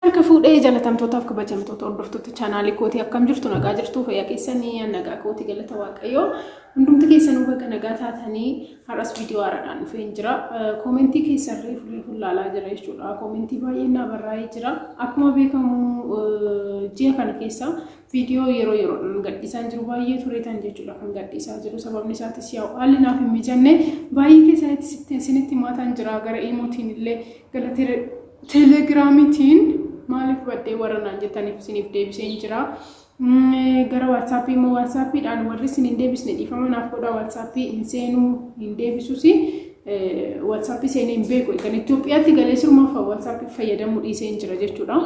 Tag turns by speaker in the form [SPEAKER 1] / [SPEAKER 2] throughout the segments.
[SPEAKER 1] Harka fuudhee jalatamtootaaf kabajamtoota hordoftoota chaanaalii kootii, akkam jirtu? Nagaa jirtu? Fayyaa keessanii? Nagaa kooti, galata Waaqayyoo. Hundumti keessanuu baga nagaa taatanii. Har'as viidiyoo haaraadhaan dhufeen jira. Koomentii keessan reefu reefu ilaalaa jira jechuudha. Koomentii baay'een naa barraa'ee jira. Akkuma beekamu ji'a kana keessa viidiyoo yeroo yeroodhaan gadhiisaa jiru baay'ee tureetan jechuudha kan gadhiisaa jiru. Sababni isaatis yaa'u haalli naaf hin mijanne. Baay'ee keessanitti isinitti maataan jira, gara iimootiin illee gara teelegiraamiitiin maaliif baddee warra naan jettaniif isiniif deebiseen jira. Gara waatsaappii immoo waatsaappiidhaan warri isin hin deebisne dhiifama naaf godhaa, waatsaappii hin seenuu, hin deebisuus, waatsaappii seenee hin beeku. Kan Itoophiyaatti galee sirumaaf waatsaappii fayyadamuu dhiiseen jira jechuudha.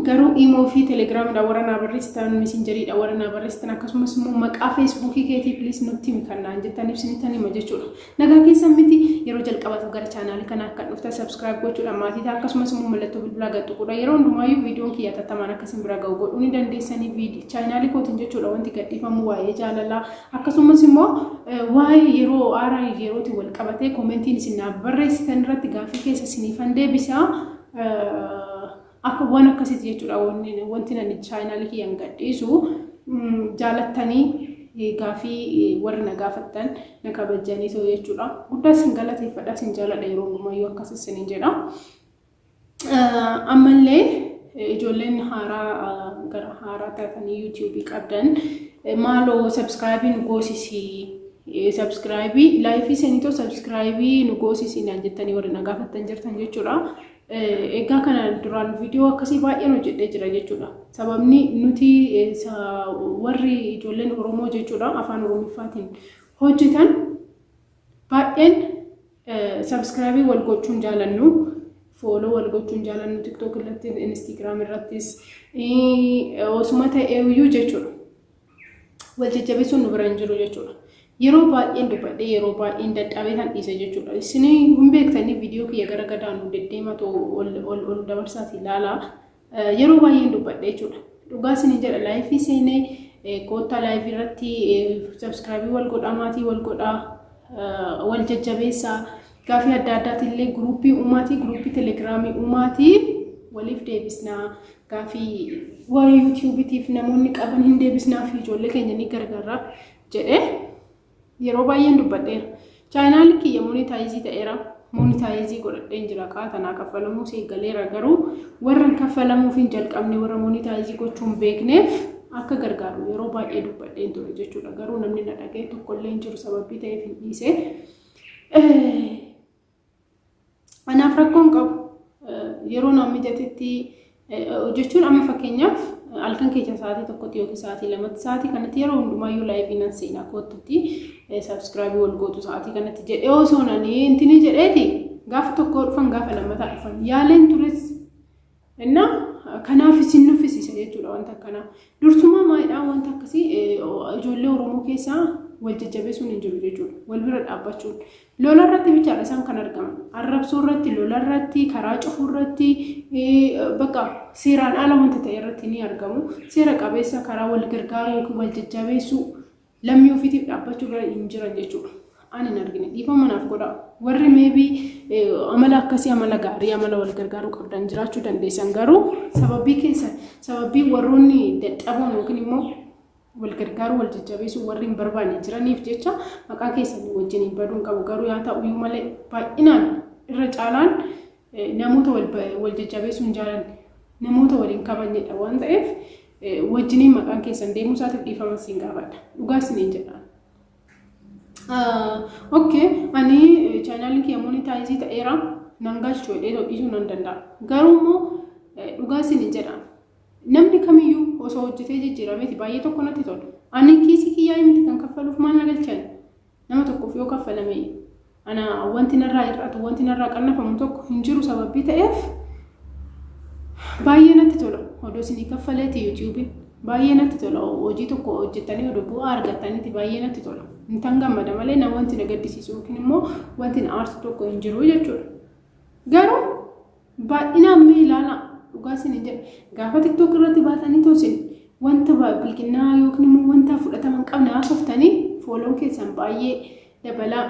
[SPEAKER 1] Garuu iimoo fi telegiraamidhaan warra naa barreessitan, misinjeriidhaan warra naa barreessitan, akkasumas immoo maqaa feesbuukii keetii please nutti himi kan naan jettaniif isinittan hima jechuudha. Nagaa keessan miti? Yeroo jalqabaatu gara chaanaalii kanaa kan dhuftan subscribe gochuudhaan maatii ta'a, akkasumas immoo mallattoo bilbilaa gad tuquudha. Yeroo hundumaayyuu viidiyoon kiyya tattamaan akka isin bira ga'u godhuu ni dandeessanii chaanaalii kootiin jechuudha. Wanti gadhiifamu waa'ee jaalalaa, akkasumas immoo waa'ee yeroo haaraa yerootiin wal qabatee koomentiin isin naaf barreessitan irratti gaaffii keessa isiniifan deebisa. Akka waan akkasiiti jechuudha wanti nani chaanaalii kiyyaan gadhiisu. Jaalattanii gaafii warri na gaafattan na kabajanii ta'u jechuudha. Guddaa isin galateeffadha, isin jaaladha, yeroo hundumayyuu akkas isiniin jedha. Ammallee ijoolleen haaraa gara haaraa taatanii yuutuubii qabdan, maaloo sabskraayibii nu goosisii, sabskraayibii laayifii seenitoo sabskraayibii nu goosisii naan jettanii warri na gaafattan jirtan jechuudha. Egaa kana duraan viidiyoo akkasii baay'een hojjedhee jira jechuudha. Sababni nuti warri ijoolleen Oromoo jechuudha afaan Oromiffaatiin hojjetan baay'een sabskraayibii wal gochuun jaalannu, follow wal gochuun jaalannu, TikTok irratti, Instagram irrattis osuma ta'e iyyuu jechuudha. Wal jajjabeessuun nu bira hin jiru jechuudha. Yeroo baay'een dubbadhee, yeroo baay'een dadhabee kan dhiise jechuudha. Isin hin beektanii, viidiyoo kiyya gara gadaanu deddeematu ol ol ol dabarsaati ilaalaa. Yeroo baay'een dubbadhee jechuudha. Dhugaa isin jedha, laayifii seenee koottaa laayifii irratti sabskraayibii wal godhaa, maatii wal godhaa, wal jajjabeessaa. Gaafii adda addaatiin guruupii uumaatii, guruupii telegiraamii uumaatii waliif deebisnaa. Gaafii waa'ee yuutuubiitiif namoonni qaban hin deebisnaa fi ijoollee keenya ni gargaarra jedhee yeroo baay'een dubbadheera. Chaanaalli kiyya monetize ta'eera. Monetize godhadheen jira, qaatanaa kaffalamuu eegaleera, garuu warra hin kaffalamuuf hin jalqabne, warra monetize gochuu hin beekneef akka gargaaru yeroo baay'ee dubbadheen ture jechuudha. Garuu namni na dhaga'e tokkollee hin jiru, sababii ta'eef hin dhiise. Anaaf rakkoon qabu, yeroo naan mijatetti jechuun, amma fakkeenyaaf halkan keessa sa'aatii 1tti yookiin sa'aatii 2tti, sa'aatii kanatti yeroo hundumaayyuu laayivii nan seenaa, kootutti sabskraayibii wal gootu sa'aatii kanatti jedhee osoo nani intini jedheeti gaafa tokko dhufan, gaafa lammataa dhufan yaaleen tures. Innaa kanaaf isin nuffisiisa jechuudha wanta akkanaa. Dursumaa maalidhaa, wanta akkasii ijoollee Oromoo keessaa wal jajjabeessuun hin jiru jechuudha. Wal bira dhaabbachuun. Lola irratti bichaadha isaan kan argaman. Arrabsoo irratti, lola irratti, karaa cufuu irratti, bakka seeraan ala wanta ta'e irratti ni argamu. Seera qabeessa karaa wal gargaaruu yookiin wal jajjabeessuu, lammii ofiitiif dhaabbachuu bira hin jiran jechuudha. Ani hin argine. Dhiifama naaf godhaa. Warri maybe amala akkasii, amala gaarii, amala wal gargaaruu qabdan jiraachuu dandeessan, garuu sababii keessa sababii warroonni dadhaboon yookiin immoo wal gargaaruu, wal jajjabeessuu warri hin barbaanne jiraniif jecha maqaa keessan wajjin hin baduun qabu. Garuu yaa ta'u iyyuu malee baay'inaan irra caalaan namoota wal jajjabeessuu hin jaalanne, namoota waliin kabajnedha waan ta'eef wajjiniin maqaan keessan deemuu isaatiif dhiifama siin gaafadha. Dhugaa isiniin jedha. Okay, ani chaanaaliin kiyya monetize ta'eera, nan galchu jedhee dhiisuu nan danda'a. Garuu immoo dhugaa isiniin jedha. Namni kamiyyuu osoo hojjetee jijjiirameeti baay'ee tokko natti tola. Ani kiisii kiyyaa miti kan kaffaluuf, maal na galchan? Nama tokkoof yoo kaffalame ana wanti narraa hir'atu, wanti narraa qannafamu tokko hin jiru, sababii ta'eef baay'ee natti tola. Odoo isinii kaffaleeti yuutuubiin baay'ee natti tola. Hojii tokko hojjettanii odoo bu'aa argattaniiti baay'ee natti tola. Intan gammada malee na wanti na gaddisiisu yookiin immoo wanti na aarsu tokko hin jiru jechuudha. Garuu baay'inaan mee ilaalaa, dhugaa isin hin jedhe, gaafa TikTok irratti baatanii toosin wanta bilqinnaa yookiin immoo wanta fudhatama hin qabne haasoftanii fooloon keessan baay'ee dabala,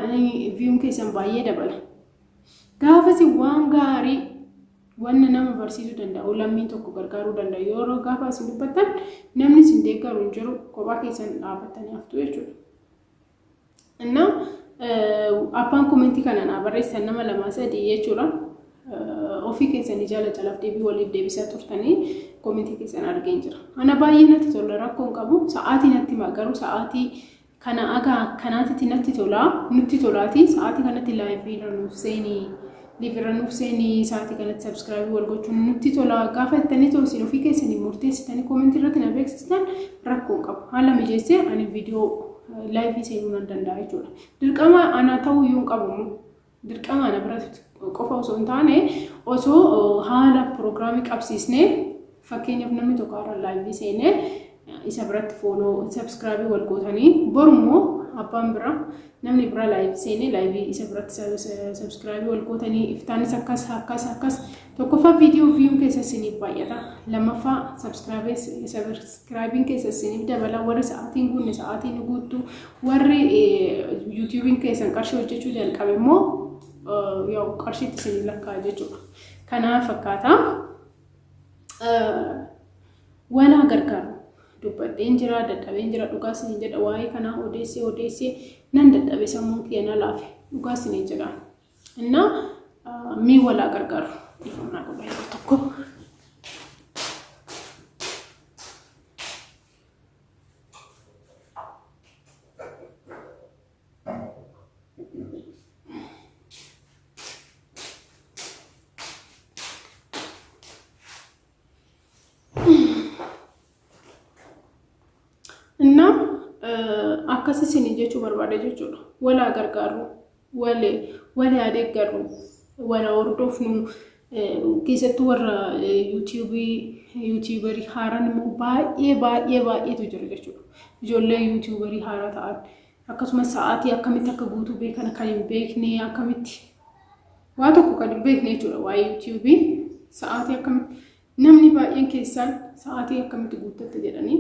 [SPEAKER 1] viyuun keessan baay'ee dabala. Gaafasi waan gaarii Wanna nama barsiisuu danda'u, lammiin tokko gargaaruu danda'u yeroo gaafa isin dubbattan namni isin deeggaru hin jiru, kophaa keessan dhaabbattanii haftu jechuudha. Innaa abbaan komentii kana naa barreessan nama lama sadii jechuudha. Ofii keessanii jala jalaaf deebii waliif deebisaa turtanii komentii keessan argeen jira. Ana baay'ee natti tola, rakkoo hin qabu. Sa'aatii natti himaa garuu, sa'aatii kana aga kanaatitti natti tolaa, nutti tolaati, sa'aatii kanatti live irra nuuf seenii, live irra nuuf seenii, sa'aatii kanatti subscribe wal gochuun nutti tolaa gaafa jettanii too isin ofii keessanii murteessitanii komentii irratti na beeksistan, rakkoo hin qabu. Haala mijeessee ani viidiyoo live seenuu nan danda'a jechuudha. Dirqama ana ta'uu iyyuu hin qabu immoo. Dirqama ana biratti qofa osoo hin taane, osoo haala piroogiraamii qabsiisnee, fakkeenyaaf namni tokko har'a live seenee isa biratti follow, subscribe wal gootanii, borummoo abbaan bira namni bira live seenee live isa biratti subscribe wal gootanii, iftaanis akkas akkas akkas. Tokkoffaa viidiyoo viewn keessa isiniif baay'ata, lammaffaa subscribeiin keessa isiniif dabala, warri sa'aatiin guunne sa'aatiin guuttu, warri YouTubeiin keessan qarshii hojjechuu jalqabe immoo yoo qarshiitti isiniif lakkaa'a jechuudha. Kanaaf fakkaata. Walaa gargaaru. Dubbadheen jira, dadhabeen jira, dhugaa isiniin jedha. Waa'ee kanaa odeessee odeessee nan dadhabe, sammuun kiyya na laafe, dhugaa isiniin jedha. Innaa mii walaa gargaaru. Dhiifamnaa godha yeroo tokko. Innaa akkas isinii jechuu barbaada jechuudha. Walaa gargaarru, wal haa deeggarru, wal hordofnu. Keessattuu warra YouTubeii, YouTuberii haaraan immoo baay'ee baay'ee baay'eetu jira jechuudha. Ijoollee YouTuberii haaraa ta'an akkasumas sa'aatii akkamitti akka guutuu beekan kan hin beekne, akkamitti waa tokko kan hin beekne jechuudha. Waa'ee YouTubeii sa'aatii akkamitti, namni baay'een keessaan sa'aatii akkamitti guuttatte jedhanii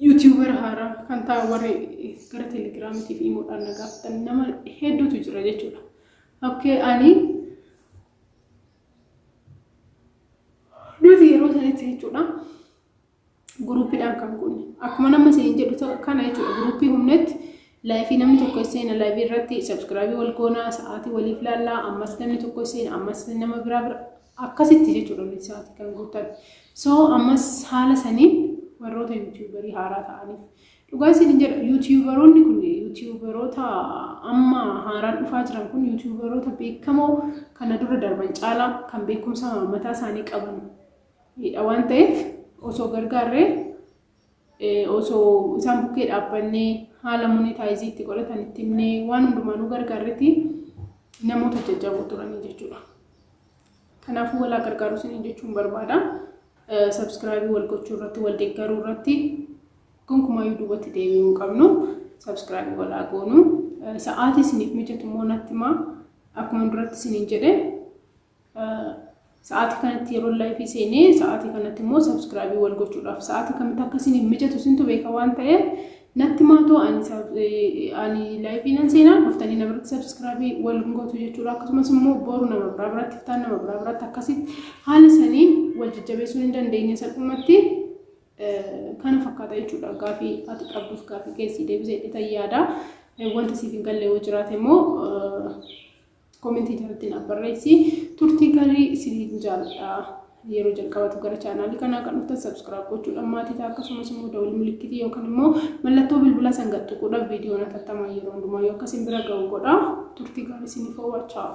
[SPEAKER 1] YouTubera haaraa kan ta'an warri gara Telegramiitii fi imoodhaan na gaafatan nama hedduutu jira jechuudha. Okay, ani nuti yeroo sanitti jechuudha groupiidhaan kan kunne akkuma nama isin jedhu kana jechuudha. Groupii humnetti live namni tokko seena, live irratti subscribe wal goonaa, sa'aatii waliif laallaa, ammas namni tokko seena, ammas nama biraa bira, akkasitti jechuudha nuti sa'aatii kan guutan. So ammas haala saniin warroota YouTuberii haaraa ta'aniif, dhugaa isin jedha, YouTuberoonni kun, YouTuberoota amma haaraan dhufaa jiran kun, YouTuberoota beekamoo kana dura darban caalaa kan beekumsa mataa isaanii qaban waan ta'eef, osoo gargaarree, osoo isaan bukkee dhaabbannee, haala monetize itti godhatan itti himnee, waan hundumaanuu gargaarretti namoota jajjaboo turanii jechuudha. Kanaafuu walaa gargaaruu isiniin jechuun barbaada. Subscribe wal gochuu irratti, wal deeggaruu irratti gonkumaayyuu duubatti deebi'uu hin qabnu. Subscribe walaa goonu. Sa'aatii isiniif mijatu immoo natti himaa. Akkuma duratti isiniin jedhe, sa'aatii kanatti yeroo live seenee, sa'aatii kanatti immoo subscribe wal gochuudhaaf sa'aatii kamitti akka isiniif mijatu isintu beeka waan ta'eef, natti maatoo ani live nan seenaa, dhuftanii na biratti subscribe wal gootu jechuudha. Akkasumas immoo boru nama biraa biratti, iftaan nama biraa biratti, akkasitti haala saniin wal jajjabeessuu hin dandeenya salphumatti. Kana fakkaata jechuudha. Gaafii ati qabduuf gaafii keessi deebisee hidhatan yaada. Wanta siif hin galle yoo jiraate immoo komentii jalatti naaf barreessi. Turtii gaarii isiniin jaalladha. Yeroo jalqabatu gara chaanaalii kanaa kan dhuftan subscribe gochuudhaan maatii ta'a. Akkasumas immoo dawul milikkitii yookaan immoo mallattoo bilbilaa san tuquudhaan viidiyoon hatattamaa yeroo hundumaa yoo akkasiin bira ga'u godha. Turtii gaarii isiniif hawwachaa.